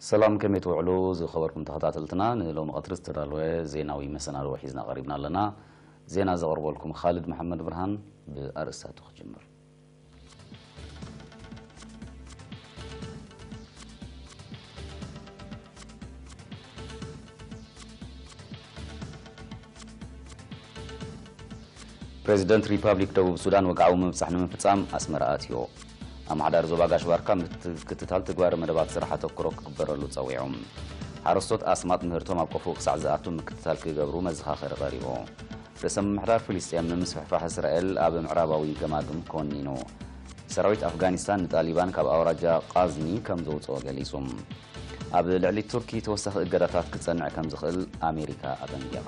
ሰላም፣ ከመይ ትውዕሉ ዝኸበርኩም ተኸታተልትና? ንሎሚ ቀትሪ ዝተዳለወ ዜናዊ መሰናድኦ ሒዝና ቀሪብና ኣለና። ዜና ዘቕርበልኩም ኻልድ መሓመድ ብርሃን። ብኣርእስታቱ ክጅምር። ፕሬዚደንት ሪፓብሊክ ደቡብ ሱዳን ወግዓዊ ምብጻሕ ንምፍጻም ኣስመራ ኣትዮ። ኣመሓዳሪ ዞባ ጋሽ ባርካ ምክትታል ትግባረ መደባት ስራሕ ኣተኩሮ ክግበረሉ ጸዊዑ። ሓረስቶት ኣስማጥ ምህርቶም ኣብ ቆፎ ክሳዕ ዝኣቱ ምክትታል ክገብሩ መዘኻኸሪ ቀሪቡ። ርእሰ ምምሕዳር ፍልስጤም ንምስፍሕፋሕ እስራኤል ኣብ ምዕራባዊ ገማግም ኮኒኑ። ሰራዊት ኣፍጋኒስታን ንጣሊባን ካብ ኣውራጃ ቃዝኒ ከም ዘውጽኦ ገሊጹ። ኣብ ልዕሊ ቱርኪ ተወሳኺ እገዳታት ክጸንዕ ከም ዝኽእል ኣሜሪካ ኣጠንቂቓ።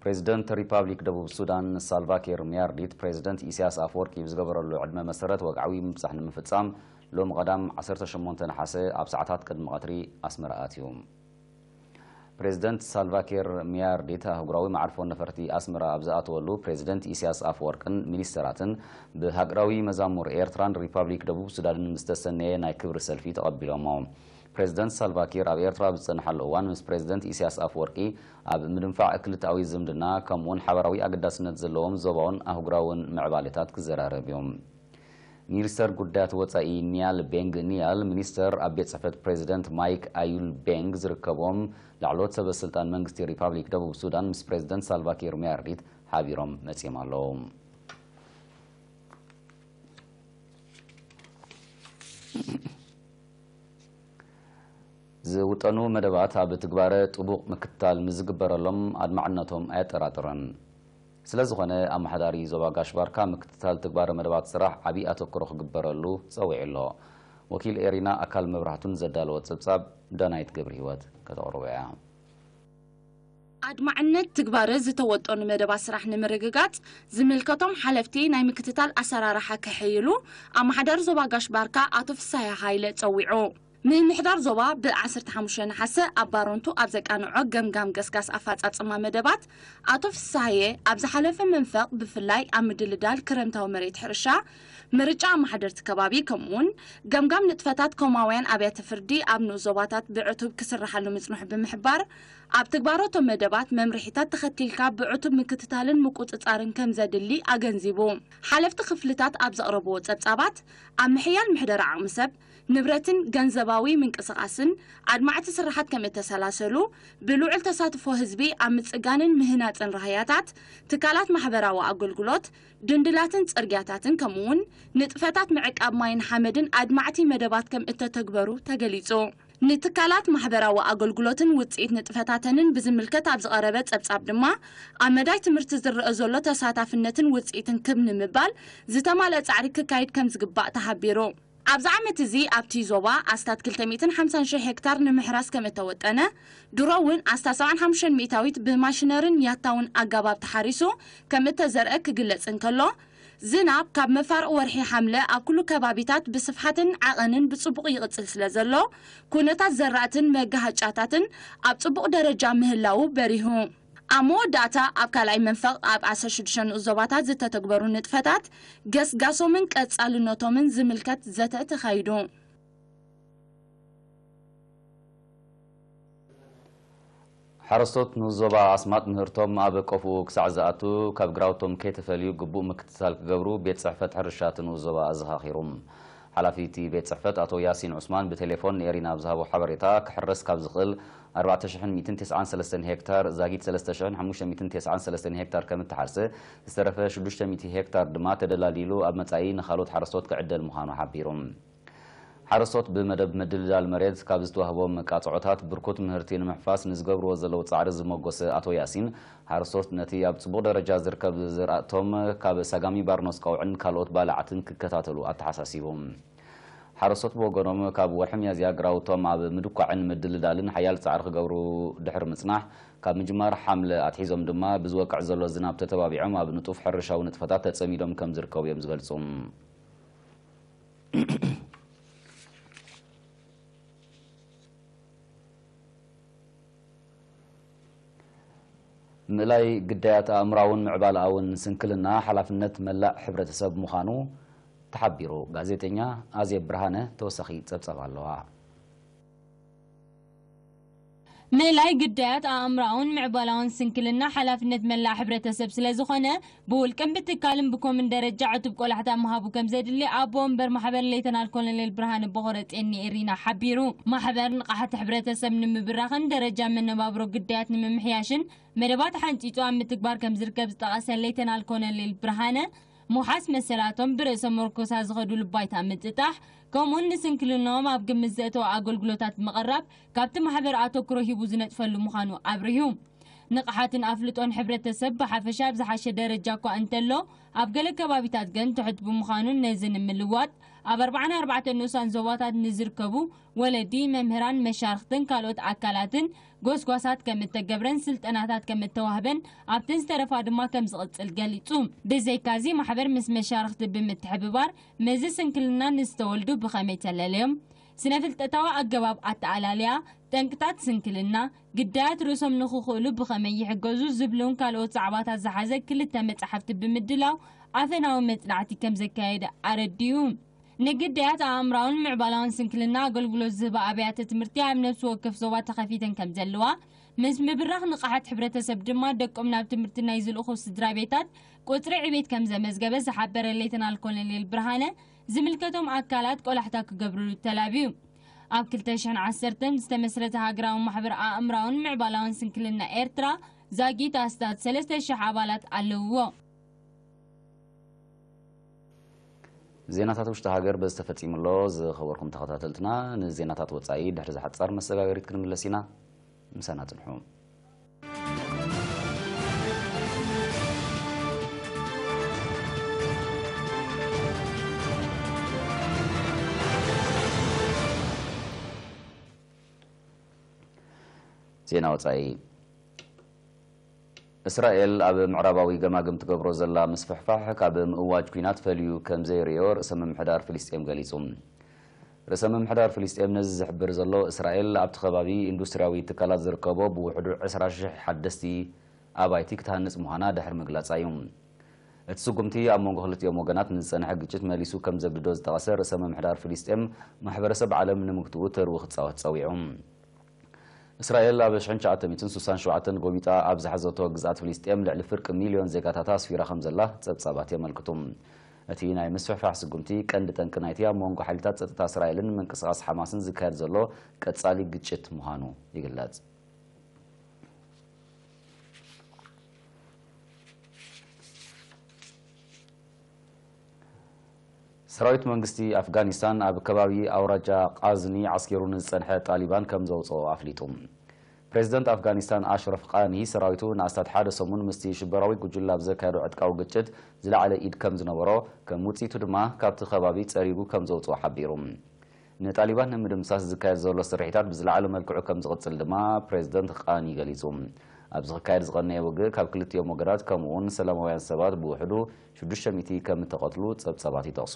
ፕሬዚደንት ሪፓብሊክ ደቡብ ሱዳን ሳልቫኪር ሚያርዲት ፕሬዚደንት ኢሳያስ ኣፈወርቂ ብዝገበረሉ ዕድመ መሰረት ወግዓዊ ምብጻሕ ንምፍጻም ሎሚ ቀዳም ዓሰርተ ሸሞንተ ነሓሰ ኣብ ሰዓታት ቅድሚ ቀትሪ ኣስመራ ኣትዩ። ፕሬዚደንት ሳልቫኪር ሚያርዲት ኣህጉራዊ መዓርፎ ነፈርቲ ኣስመራ ኣብ ዝኣተወሉ ፕሬዚደንት ኢሳያስ ኣፈወርቅን ሚኒስተራትን ብሃገራዊ መዛሙር ኤርትራን ሪፓብሊክ ደቡብ ሱዳንን ምስ ተሰነየ ናይ ክብሪ ሰልፊ ተቐቢሎሞ። ፕሬዚደንት ሳልቫኪር ኣብ ኤርትራ ኣብ ዝጸንሓሉ እዋን ምስ ፕሬዚደንት ኢሳያስ ኣፈወርቂ ኣብ ምድንፋዕ ክልተኣዊ ዝምድና ከምኡውን ሓበራዊ ኣገዳስነት ዘለዎም ዞባውን ኣህጉራውን ምዕባለታት ክዘራረብ እዩ። ሚኒስተር ጉዳያት ወጻኢ ኒያል ቤንግ ኒያል፣ ሚኒስተር ኣብ ቤት ጽሕፈት ፕሬዚደንት ማይክ ኣዩል ቤንግ ዝርከቦም ላዕለዎት ሰበ ስልጣን መንግስቲ ሪፓብሊክ ደቡብ ሱዳን ምስ ፕሬዚደንት ሳልቫኪር ሚያርዲት ሓቢሮም መጺኦም ኣለዉ። ዝውጠኑ መደባት ኣብ ትግባረ ጥቡቕ ምክትታል ምስ ዝግበረሎም ኣድማዕነቶም ኣየጠራጥርን። ስለ ዝኾነ ኣመሓዳሪ ዞባ ጋሽ ባርካ ምክትታል ትግባረ መደባት ስራሕ ዓብዪ ኣተኩሮ ክግበረሉ ጸዊዑ ኣሎ። ወኪል ኤሪና ኣካል መብራህቱን ዘዳለወ ጸብጻብ ዳናይት ገብረ ህይወት ከተቕርቦ እያ። ኣድማዕነት ትግባረ ዝተወጠኑ መደባት ስራሕ ንምርግጋጽ ዝምልከቶም ሓለፍቲ ናይ ምክትታል ኣሰራርሓ ከሐይሉ ኣመሓዳሪ ዞባ ጋሽ ባርካ ኣቶ ፍሳሐ ሃይለ ጸዊዑ። ምምሕዳር ዞባ ብ ዓሰርተ ሓሙሽተ ነሓሰ ኣብ ባረንቱ ኣብ ዘቃንዖ ገምጋም ገስጋስ ኣፈጻጽማ መደባት ኣቶ ፍሳሐየ ኣብ ዝሓለፈ መንፈቕ ብፍላይ ኣብ ምድልዳል ክረምታዊ መሬት ሕርሻ፣ ምርጫ ኣመሓደርቲ ከባቢ ከምኡውን ገምጋም ንጥፈታት ኮማውያን ኣብያተ ፍርዲ ኣብ ንኡስ ዞባታት ብዕቱብ ክስርሓሉ ምጽንሑ ብምሕባር ኣብ ትግባረቶም መደባት መምርሒታት ተኸቲልካ ብዕቱብ ምክትታልን ምቁጽጻርን ከም ዘድሊ ኣገንዚቡ። ሓለፍቲ ክፍልታት ኣብ ዘቕረብዎ ጸብጻባት ኣብ ምሕያል ምሕደራ ዓቕሚ ሰብ ንብረትን ገንዘባዊ ምንቅስቓስን ኣድማዕቲ ስራሓት ከም እተሰላሰሉ፣ ብልዑል ተሳትፎ ህዝቢ ኣብ ምጽጋንን ምህናጽን ራህያታት፣ ትካላት ማሕበራዊ ኣገልግሎት፣ ድንድላትን ጽርግያታትን ከምኡውን ንጥፈታት ምዕቃብ ማይን ሓመድን ኣድማዕቲ መደባት ከም እተተግበሩ ተገሊጹ። ንትካላት ማሕበራዊ ኣገልግሎትን ውጽኢት ንጥፈታተንን ብዝምልከት ኣብ ዝቐረበ ጸብጻብ ድማ፣ ኣብ መዳይ ትምህርቲ ዝረአ ዘሎ ተሳታፍነትን ውጽኢትን ክብ ንምባል ዝተማልአ ጻዕሪ ክካየድ ከም ዝግባእ ተሓቢሩ። ኣብዚ ዓመት እዚ ኣብቲ ዞባ ኣስታት ክልተ ሚእትን ሓምሳን ሽሕ ሄክታር ንምሕራስ ከም እተወጠነ፣ ድሮ እውን ኣስታት ሰብዓን ሓሙሽተን ሚእታዊት ብማሽነርን ያታውን ኣገባብ ተሓሪሱ ከም እተዘርአ ክግለጽ እንከሎ፣ ዝናብ ካብ መፋርቕ ወርሒ ሓምለ ኣብ ኩሉ ከባቢታት ብስፍሓትን ዓቐንን ብጽቡቕ ይቕጽል ስለ ዘሎ፣ ኩነታት ዘራእትን መጋሃጫታትን ኣብ ጽቡቕ ደረጃ ምህላዉ በሪሁ። ኣብ መወዳእታ፣ ኣብ ካልኣይ መንፈቕ ኣብ ዓሰርተ ሽዱሽተ ንኡስ ዞባታት ዝተተግበሩ ንጥፈታት ገስጋሶምን ቀጻልነቶምን ዝምልከት ዘተ ተኻይዱ። ሓረስቶት ንኡስ ዞባ ኣስማጥ ምህርቶም ኣብ ቆፍኡ ክሳዕ ዝኣቱ ካብ ግራውቶም ከይተፈልዩ ግቡእ ምክትታል ክገብሩ ቤት ጽሕፈት ሕርሻ እቲ ንኡስ ዞባ ኣዘኻኺሩ። ሓላፊ እቲ ቤት ጽሕፈት ኣቶ ያሲን ዑስማን ብቴሌፎን ንኤሪና ኣብ ዝሃቦ ሓበሬታ፣ ክሕረስ ካብ ዝኽእል ኣርባዕተ ሽሕን ሚእትን ተስዓን ሰለስተን ሄክታር ዛጊት ሰለስተ ሽሕን ሓሙሽተ ሚእትን ተስዓን ሰለስተን ሄክታር ከም እተሓርሰ፣ ዝተረፈ ሽዱሽተ ሚእቲ ሄክታር ድማ ተደላዲሉ ኣብ መጻኢ ንኻልኦት ሓረስቶት ክዕደል ምዃኑ ሓቢሩ። ሓረስቶት ብመደብ ምድልዳል መሬት ካብ ዝተዋህቦም ቃጽዖታት ብርኩት ምህርቲ ንምሕፋስ ንዝገብርዎ ዘለዉ ጻዕሪ ዝመጎሰ ኣቶ ያሲን፣ ሓረስቶት ነቲ ኣብ ጽቡቕ ደረጃ ዝርከብ ዝራእቶም ካብ ሳጋሚ ባርኖስ ቀውዕን ካልኦት ባልዓትን ክከታተሉ ኣተሓሳሲቡ። ሓረስቶት ብወገኖም፣ ካብ ወርሒ ሚያዝያ ግራውቶም ኣብ ምድኳዕን ምድልዳልን ሓያል ጻዕሪ ክገብሩ ድሕሪ ምጽናሕ፣ ካብ ምጅማር ሓምለ ኣትሒዞም ድማ ብዝወቅዕ ዘሎ ዝናብ ተተባቢዖም ኣብ ንጡፍ ሕርሻዊ ንጥፈታት ተጸሚዶም ከም ዝርከቡ እዮም ዝገልጹ። ምእላይ ግዳያት ኣእምራውን ምዕባለኣውን ስንክልና ሓላፍነት መላእ ሕብረተሰብ ምዃኑ ተሓቢሩ። ጋዜጠኛ ኣዜብ ብርሃነ ተወሳኺ ጸብጻብ ኣለዋ። ምእላይ ግዳያት ኣእምራውን ምዕባላውን ስንክልና ሓላፍነት መላእ ሕብረተሰብ ስለ ዝኾነ፣ ብውልቅን ብትካልን ብኮምን ደረጃ ዕቱብ ቆላሕታ ምሃቡ ከም ዘድሊ ኣቦ ወንበር ማሕበር ሌተናል ኮሎኔል ብርሃነ ቦኸረ ጤኒ ኤሪና ሓቢሩ። ማሕበር ንቕሓት ሕብረተሰብ ንምብራኽን ደረጃ መነባብሮ ግዳያት ንምምሕያሽን መደባት ሓንጺጹ ኣብ ምትግባር ከም ዝርከብ ዝጠቐሰ ሌተናል ኮሎኔል ብርሃነ፣ ምውሓስ መሰላቶም ብርእሰ መርኮሳ ዝኸዱሉ ባይታ ምጥጣሕ፣ ከምኡውን ንስንክልናኦም ኣብ ግምት ዘእተው ኣገልግሎታት ምቕራብ ካብቲ ማሕበር ኣተኩሮ ሂቡ ዝነጥፈሉ ምዃኑ ኣብሪሁ። ንቕሓትን ኣፍልጦን ሕብረተሰብ ብሓፈሻ ኣብ ዝሓሸ ደረጃ እኳ እንተሎ፣ ኣብ ገለ ከባቢታት ግን ትሑት ብምዃኑ ነዚ ንምልዋጥ ኣብ ኣርባዓን ኣርባዕተን ንኡሳን ዞባታት ንዝርከቡ ወለዲ፣ መምህራን፣ መሻርኽትን ካልኦት ኣካላትን ጎስጓሳት ከም እተገብረን ስልጠናታት ከም እተዋህበን ኣብተን ዝተረፋ ድማ ከም ዝቕጽል ገሊጹ። ብዘይካዚ ማሕበር ምስ መሻርኽቲ ብምትሕብባር መዚ ስንክልና ንዝተወልዱ ብኸመይ ተለለዮም፣ ስነ ፍልጠታዊ ኣገባብ ኣተኣላልያ፣ ጠንቅታት ስንክልና፣ ግዳያት ርእሶም ንኽኽእሉ ብኸመይ ይሕገዙ ዝብሉን ካልኦት ዛዕባታት ዝሓዘ ክልተ መጻሕፍቲ ብምድላው ኣፈናዊ መጽናዕቲ ከም ዘካየደ ኣረዲኡ። ንግዳያት ኣእምራውን ምዕባላውን ስንክልና ኣገልግሎት ዝህባ ኣብያተ ትምህርቲ ኣብ ነፍሲ ወከፍ ዞባ ተኸፊተን ከም ዘለዋ፣ ምስ ምብራኽ ንቕሓት ሕብረተሰብ ድማ ደቆም ናብ ትምህርቲ ናይ ዝልእኹ ስድራ ቤታት ቁጽሪ ዕቤት ከም ዘመዝገበ ዝሓበረ ሌተናል ኮሎኔል ብርሃነ፣ ዝምልከቶም ኣካላት ቆላሕታ ክገብርሉ ተላብዩ። ኣብ ክልተ ሽሕን ዓሰርተን ዝተመስረተ ሃገራዊ ማሕበር ኣእምራውን ምዕባላውን ስንክልና ኤርትራ ዛጊት ኣስታት ሰለስተ ሽሕ ኣባላት ኣለውዎ። ዜናታት ውሽጢ ሃገር በዚ ተፈጺሙ ኣሎ። ዝኸበርኩም ተኸታተልትና፣ ንዜናታት ወጻኢ ድሕሪ ዝሓጻር መሰጋገሪት ክንምለስ ኢና። ምሳና ጽንሑ። ዜና ወጻኢ። እስራኤል ኣብ ምዕራባዊ ገማግም ትገብሮ ዘላ ምስፍሕፋሕ ካብ ምእዋጅ ኲናት ፈልዩ ከም ዘይርእዮ ርእሰ ምምሕዳር ፍልስጤም ገሊጹ። ርእሰ ምምሕዳር ፍልስጤም ነዚ ዝሕብር ዘሎ፣ እስራኤል ኣብቲ ከባቢ ኢንዱስትርያዊ ትካላት ዝርከቦ ብውሕዱ ዕስራ ሽሕ ሓደስቲ ኣባይቲ ክትሃንጽ ምዃና ድሕሪ ምግላጻ እዩ። እቲ ስጉምቲ ኣብ መንጎ ክልቲኦም ወገናት ንዝጸንሐ ግጭት መሊሱ ከም ዘግድዶ ዝጠቐሰ ርእሰ ምምሕዳር ፍልስጤም፣ ማሕበረሰብ ዓለም ንምግትኡ ተርኡ ክጻወት ጸዊዑ። እስራኤል ኣብ ሽሕን ትሽዓተ ሚእትን ስሳን ሸውዓተን ጎቢጣ ኣብ ዝሓዘቶ ግዝኣት ፍልስጤም ልዕሊ ፍርቂ ሚልዮን ዜጋታታ ኣስፊራ ከም ዘላ ጸብጻባት የመልክቱ። እቲ ናይ ምስፍሕፋሕ ስጉምቲ ቀንዲ ጠንቂ ናይቲ ኣብ መንጎ ሓይልታት ጸጥታ እስራኤልን ምንቅስቓስ ሓማስን ዝካየድ ዘሎ ቀጻሊ ግጭት ምዃኑ ይግለጽ። ሰራዊት መንግስቲ ኣፍጋኒስታን ኣብ ከባቢ ኣውራጃ ቃዝኒ ዓስኪሩ ንዝጸንሐ ጣሊባን ከም ዘውጽኦ ኣፍሊጡ። ፕሬዚደንት ኣፍጋኒስታን ኣሽረፍ ቃኒ፣ ሰራዊቱ ንኣስታት ሓደ ሰሙን ምስቲ ሽበራዊ ጉጅለ ኣብ ዘካየዶ ዕጥቃዊ ግጭት ዝለዓለ ኢድ ከም ዝነበሮ፣ ከም ውጽኢቱ ድማ ካብቲ ከባቢ ጸሪጉ ከም ዘውጽኦ ሓቢሩ። ንጣሊባን ንምድምሳስ ዝካየድ ዘሎ ስርሒታት ብዝለዓለ መልክዑ ከም ዝቕጽል ድማ ፕሬዚደንት ቃኒ ገሊጹ። ኣብ ዝኽካየድ ዝቐነየ ውግእ ካብ ክልቲኦም ወገናት ከምኡ'ውን ሰላማውያን ሰባት ብውሕዱ ሽዱሽተ ሚእቲ ከም እተቐትሉ ጸብጻባት ይጠቕሱ።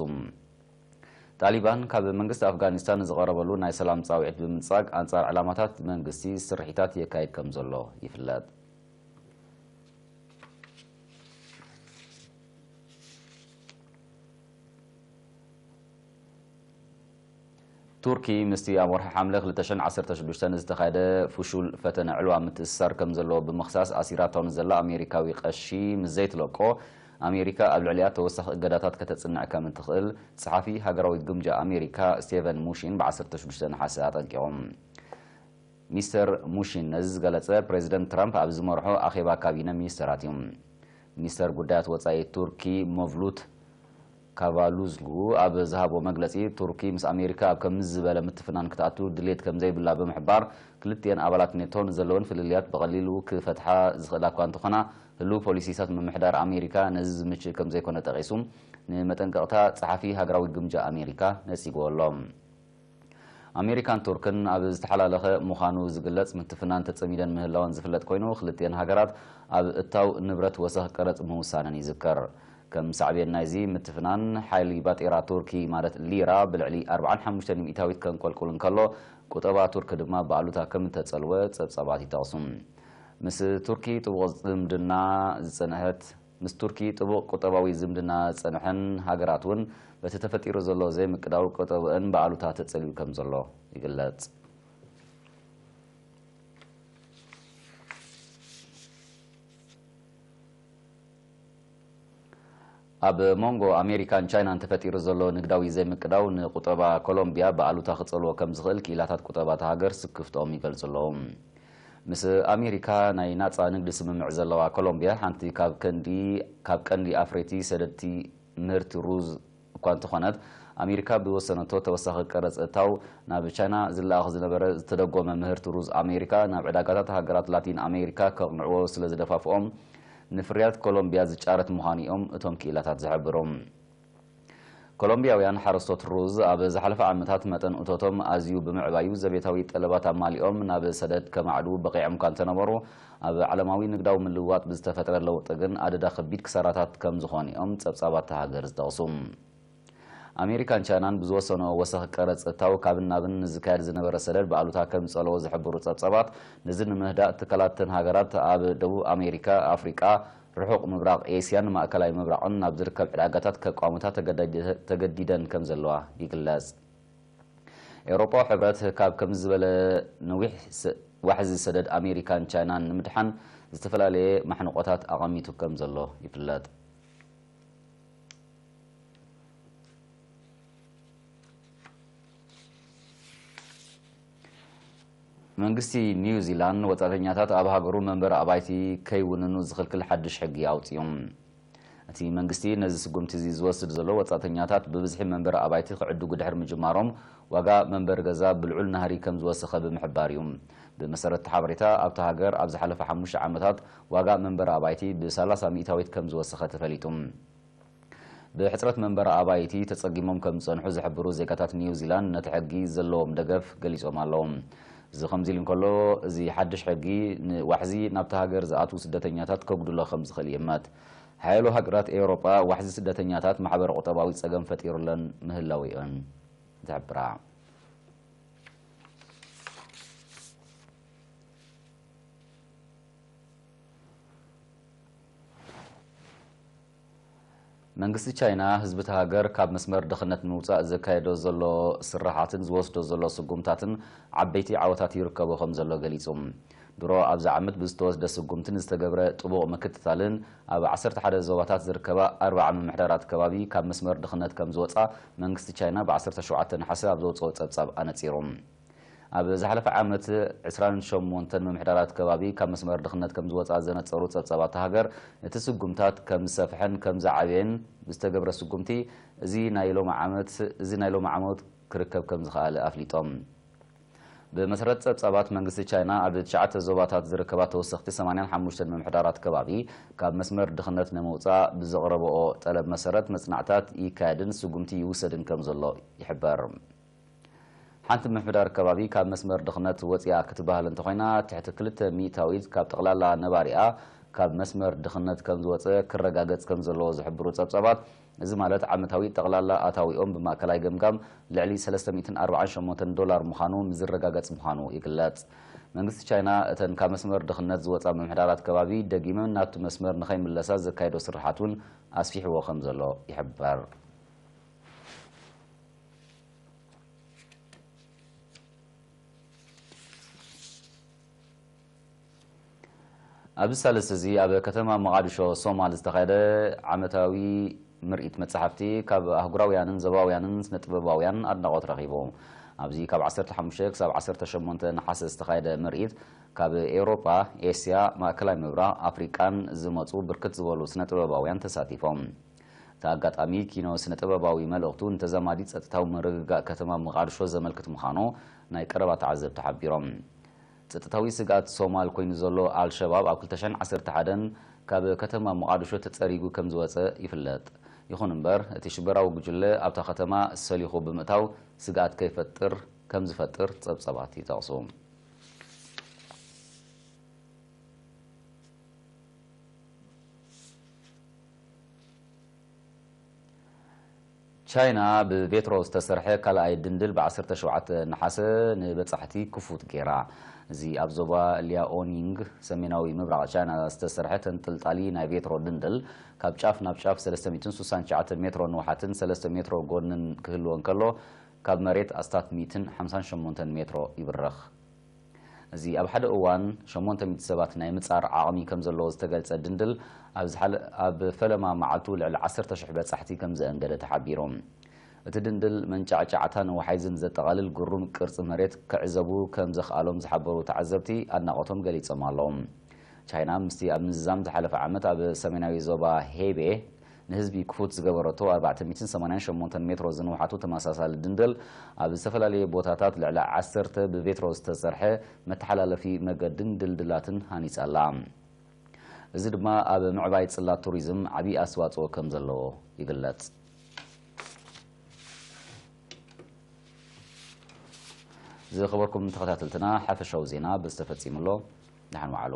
ጣሊባን ካብ መንግስቲ ኣፍጋኒስታን ንዝቐረበሉ ናይ ሰላም ጻውዒት ብምንጻግ ኣንጻር ዕላማታት መንግስቲ ስርሒታት የካይድ ከም ዘሎ ይፍለጥ። ቱርኪ ምስቲ ኣብ ወርሒ ሓምለ ክልተ ሽሕን ዓሰርተ ሽዱሽተን ዝተኻየደ ፍሹል ፈተነ ዕልዋ ምትእስሳር ከም ዘለዎ ብምኽሳስ ኣሲራቶ ንዘላ ኣሜሪካዊ ቀሺ ምስ ዘይትለቆ፣ ኣሜሪካ ኣብ ልዕሊኣ ተወሳኺ እገዳታት ከተጽንዕ ከም እትኽእል ጸሓፊ ሃገራዊ ግምጃ ኣሜሪካ ስቴቨን ሙሺን ብ ዓሰርተ ሽዱሽተ ነሓሰ ኣጠንቂቖም። ሚስተር ሙሺን ነዚ ዝገለጸ ፕሬዚደንት ትራምፕ ኣብ ዝመርሖ ኣኼባ ካቢነ ሚኒስተራት እዩ። ሚኒስተር ጉዳያት ወጻኢ ቱርኪ መቭሉት ካቫሉዝጉ ኣብ ዝሃቦ መግለጺ፣ ቱርኪ ምስ ኣሜሪካ ኣብ ከምዚ ዝበለ ምትፍናን ክትኣቱ ድሌት ከም ዘይብላ ብምሕባር፣ ክልቲኤን ኣባላት ኔቶ ንዘለወን ፍልልያት ብቐሊሉ ክፈትሓ ዝኽእላ እኳ እንተኾና፣ ህሉው ፖሊሲታት ምምሕዳር ኣሜሪካ ነዚ ዝምችእ ከም ዘይኮነ ጠቒሱ፣ ንመጠንቀቕታ ጸሓፊ ሃገራዊ ግምጃ ኣሜሪካ ነጺግዎ ኣሎ። ኣሜሪካን ቱርክን ኣብ ዝተሓላለኸ ምዃኑ ዝግለጽ ምትፍናን ተጸሚደን ምህላወን ዝፍለጥ ኮይኑ፣ ክልቲኤን ሃገራት ኣብ እታው ንብረት ወሰኽ ቀረጽ ምውሳነን ይዝከር። ከም ሳዕቤን ናይዚ ምትፍናን፣ ሓይሊ ባጤራ ቱርኪ ማለት ሊራ ብልዕሊ ኣርብዓን ሓሙሽተን ሚእታዊት ከንቆልቁል እንከሎ፣ ቁጠባ ቱርክ ድማ ብኣሉታ ከም እተጸልወ ጸብጻባት ይጠቕሱ። ምስ ቱርኪ ጥቡቕ ዝምድና ዝጸንሐት፣ ምስ ቱርኪ ጥቡቕ ቁጠባዊ ዝምድና ዝጸንሐን ሃገራት እውን በቲ ተፈጢሩ ዘሎ ዘይምቅዳው ቁጠብአን ብኣሉታ ተጸልዩ ከም ዘሎ ይግለጽ። ኣብ መንጎ ኣሜሪካን ቻይናን ተፈጢሩ ዘሎ ንግዳዊ ዘይምቅዳው ንቁጠባ ኮሎምቢያ ብኣሉታ ክጸልዎ ከም ዝኽእል ክኢላታት ቁጠባ እታ ሃገር ስክፍትኦም ይገልጹ ኣለዉ። ምስ ኣሜሪካ ናይ ናጻ ንግዲ ስምምዕ ዘለዋ ኮሎምቢያ ሓንቲ ካብ ቀንዲ ካብ ቀንዲ ኣፍረይቲ ሰደድቲ ምህርቲ ሩዝ እኳ እንተኾነት፣ ኣሜሪካ ብዝወሰነቶ ተወሳኺ ቀረጽ እታው ናብ ቻይና ዝለኣኽ ዝነበረ ዝተደጎመ ምህርቲ ሩዝ ኣሜሪካ ናብ ዕዳጋታት ሃገራት ላቲን ኣሜሪካ ከቕንዕዎ ስለ ዝደፋፍኦም፣ ንፍርያት ኮሎምቢያ ዝጫረት ምዃኑ እዮም እቶም ክኢላታት ዝሕብሩ። ኮሎምቢያውያን ሓረስቶት ሩዝ ኣብ ዝሓለፈ ዓመታት መጠን እቶቶም ኣዝዩ ብምዕባዩ ዘቤታዊ ጠለባት ኣማሊኦም ናብ ሰደድ ከማዕድዉ በቒዖም እኳ እንተነበሩ፣ ኣብ ዓለማዊ ንግዳዊ ምልውዋጥ ብዝተፈጥረ ለውጢ ግን ኣደዳ ከቢድ ክሳራታት ከም ዝኾኑ እዮም ጸብጻባት እታ ሃገር ዝጠቕሱ። ኣሜሪካን ቻይናን ብዝወሰኖ ወሰኽ ቀረጽ እታው ካብን ናብን ንዝካየድ ዝነበረ ሰደድ ብኣሉታ ከም ዝጸለዎ ዝሕብሩ ጸብጻባት፣ ነዚ ንምህዳእ ትካላት እተን ሃገራት ኣብ ደቡብ ኣሜሪካ፣ ኣፍሪቃ፣ ርሑቕ ምብራቕ ኤስያን ማእከላይ ምብራቕን ናብ ዝርከብ ዕዳጋታት ከቋምታ ተገዳጅ-፣ ተገዲደን ከም ዘለዋ ይግለጽ። ኤውሮጳዊ ሕብረት ካብ ከምዚ ዝበለ ነዊሕ ስ-፣ ዋሕዚ ሰደድ ኣሜሪካን ቻይናን ንምድሓን ዝተፈላለየ ማሕንቆታት ኣቐሚጡ ከም ዘሎ ይፍለጥ። መንግስቲ ኒውዚላንድ ወጻእተኛታት ኣብ ሃገሩ መንበሪ ኣባይቲ ከይውንኑ ዝኽልክል ሓድሽ ሕጊ ኣውጺኡ። እቲ መንግስቲ ነዚ ስጉምቲ እዚ ዝወስድ ዘሎ ወጻእተኛታት ብብዝሒ መንበሪ ኣባይቲ ክዕድጉ ድሕሪ ምጅማሮም ዋጋ መንበሪ ገዛ ብልዑል ናህሪ ከም ዝወሰኸ ብምሕባር እዩ። ብመሰረት እቲ ሓበሬታ ኣብታ ሃገር ኣብ ዝሓለፈ ሓሙሽተ ዓመታት ዋጋ መንበሪ ኣባይቲ ብ30 ሚእታዊት ከም ዝወሰኸ ተፈሊጡ። ብሕጽረት መንበሪ ኣባይቲ ተጸጊሞም ከም ዝጸንሑ ዝሕብሩ ዜጋታት ኒውዚላንድ ነቲ ሕጊ ዘለዎም ደገፍ ገሊጾም ኣለዉ። እዚ ከምዚ ኢሉ እንከሎ፣ እዚ ሓድሽ ሕጊ ንዋሕዚ ናብታ ሃገር ዝኣትዉ ስደተኛታት ከጉድሎ ከም ዝኽእል ይእመት። ሓያሎ ሃገራት ኤውሮጳ ዋሕዚ ስደተኛታት ማሕበረ ቁጠባዊ ጸገም ፈጢሩለን ምህላው እየን ዝሕብራ። መንግስቲ ቻይና ህዝቢ እታ ሃገር ካብ መስመር ድኽነት ንምውጻእ ዘካየዶ ዘሎ ስራሓትን ዝወስዶ ዘሎ ስጉምታትን ዓበይቲ ዓወታት ይርከቦ ከም ዘሎ ገሊጹ። ድሮ ኣብዚ ዓመት ብዝተወስደ ስጉምትን ዝተገብረ ጥቡቕ ምክትታልን ኣብ ዓሰርተ ሓደ ዞባታት ዝርከባ ኣርብዓ ምምሕዳራት ከባቢ ካብ መስመር ድኽነት ከም ዝወጻ መንግስቲ ቻይና ብ ዓሰርተ ሸውዓተ ነሓሰ ኣብ ዘውጽኦ ጸብጻብ ኣነጺሩ። ኣብ ዝሓለፈ ዓመት ዕስራን ሸሞንተን ምምሕዳራት ከባቢ ካብ መስመር ድኽነት ከም ዝወጻ ዘነጸሩ ጸብጻባት እታ ሃገር፣ እቲ ስጉምታት ከም ዝሰፍሐን ከም ዝዓበየን ብዝተገብረ ስጉምቲ፣ እዚ ናይ ሎሚ ዓመት፣ እዚ ናይ ሎሚ ዓመት ክርከብ ከም ዝኸኣለ ኣፍሊጦም። ብመሰረት ጸብጻባት መንግስቲ ቻይና፣ ኣብ ትሽዓተ ዞባታት ዝርከባ ተወሰኽቲ ሰማንያን ሓሙሽተን ምምሕዳራት ከባቢ ካብ መስመር ድኽነት ንምውጻእ ብዘቕረበኦ ጠለብ መሰረት መጽናዕታት ይካየድን ስጉምቲ ይውሰድን ከም ዘሎ ይሕበር። ሓንቲ ምምሕዳር ከባቢ ካብ መስመር ድኽነት ወጺኣ ክትበሃል እንተኾይና፣ ትሕቲ ክልተ ሚእታዊት ካብ ጠቕላላ ነባሪኣ ካብ መስመር ድኽነት ከም ዝወጸ ክረጋገጽ ከም ዘለዎ ዝሕብሩ ጸብጻባት፣ እዚ ማለት ዓመታዊ ጠቕላላ ኣታዊኦም ብማእከላይ ገምጋም ልዕሊ ሰለስተ ሚእትን ኣርባዓን ሸሞንተን ዶላር ምዃኑ ምዝረጋገጽ ምዃኑ ይግለጽ። መንግስቲ ቻይና እተን ካብ መስመር ድኽነት ዝወጻ ምምሕዳራት ከባቢ ደጊመን ናብቲ መስመር ንኸይምለሳ ዘካየዶ ስርሓት እውን ኣስፊሕዎ ከም ዘሎ ይሕበር። ኣብዚ ሳልስቲ እዚ ኣብ ከተማ መቓድሾ ሶማል ዝተኻየደ ዓመታዊ ምርኢት መጻሕፍቲ ካብ ኣህጉራውያንን ዞባውያንን ስነ ጥበባውያን ኣድናቖት ረኺቡ። ኣብዚ ካብ ዓሰርተ ሓሙሽተ ክሳብ ዓሰርተ ሸሞንተ ነሓሰ ዝተኻየደ ምርኢት ካብ ኤውሮጳ፣ ኤስያ፣ ማእከላይ ምብራቕ፣ ኣፍሪቃን ዝመጹ ብርክት ዝበሉ ስነ ጥበባውያን ተሳቲፎም። እቲ ኣጋጣሚ ኪኖ ስነ ጥበባዊ መልእኽቱ ንተዛማዲ ጸጥታዊ ምርግጋእ ከተማ መቓድሾ ዘመልክት ምዃኑ ናይ ቀረባ ተዓዘብቲ ሓቢሮም። ጸጥታዊ ስግኣት ሶማል ኮይኑ ዘሎ ኣልሸባብ ኣብ ክልተ ሽሕን ዓሰርተ ሓደን ካብ ከተማ መቓድሾ ተጸሪጉ ከም ዝወጸ ይፍለጥ። ይኹን እምበር፣ እቲ ሽበራዊ ጉጅለ ኣብታ ከተማ ሰሊኹ ብምእታው ስግኣት ከይፈጥር ከም ዝፈጥር ጸብጻባት ይጠቕሱ። ቻይና ብቤትሮ ዝተሰርሐ ካልኣይ ድንድል ብ ዓሰርተ ሸውዓተ ነሓሰ ንበጻሕቲ ክፉት ገይራ። እዚ ኣብ ዞባ ሊያኦኒንግ ሰሜናዊ ምብራቕ ቻይና ዝተሰርሐ ተንጠልጣሊ ናይ ቤትሮ ድንድል ካብ ጫፍ ናብ ጫፍ ሰለስተ ሚእትን ስሳን ትሽዓተ ሜትሮ ንውሓትን ሰለስተ ሜትሮ ጎንን ክህልዎ እንከሎ፣ ካብ መሬት ኣስታት ሚእትን ሓምሳን ሸሞንተን ሜትሮ ይብረኽ። እዚ ኣብ ሓደ እዋን ሸሞንተ ሚእቲ ሰባት ናይ ምጻር ዓቕሚ ከም ዘለዎ ዝተገልጸ ድንድል፣ ኣብ ዝሓለ-፣ ኣብ ፈለማ መዓልቱ ልዕሊ ዓሰርተ ሽሕ በጻሕቲ ከም ዘእንገደ ተሓቢሩ። እቲ ድንድል መንጫዕጫዕታን ወሓይዝን ዘጠቓልል ግሩም ቅርጺ መሬት ክዕዘቡ ከም ዘኽኣሎም ዝሓበሩ ተዓዘብቲ ኣድናቖቶም ገሊጾም ኣለዉ። ቻይና ምስቲ ኣብ ምዝዛም ዝሓለፈ ዓመት ኣብ ሰሜናዊ ዞባ ሄቤ ንህዝቢ ክፉት ዝገበረቶ ኣርባዕተ ሚእትን ሰማንያን ሸሞንተን ሜትሮ ዝንውሓቱ ተመሳሳሊ ድንድል፣ ኣብ ዝተፈላለየ ቦታታት ልዕሊ ዓሰርተ ብቤትሮ ዝተሰርሐ መተሓላለፊ መገድን ድልድላትን ሃኒጻ ኣላ። እዚ ድማ ኣብ ምዕባይ ጽላት ቱሪዝም ዓቢ ኣስተዋጽኦ ከም ዘለዎ ይግለጽ። ዝኸበርኩም ተኸታተልትና፣ ሓፈሻዊ ዜና በዚ ተፈጺሙ ኣሎ። ደሓን ዋዕሉ።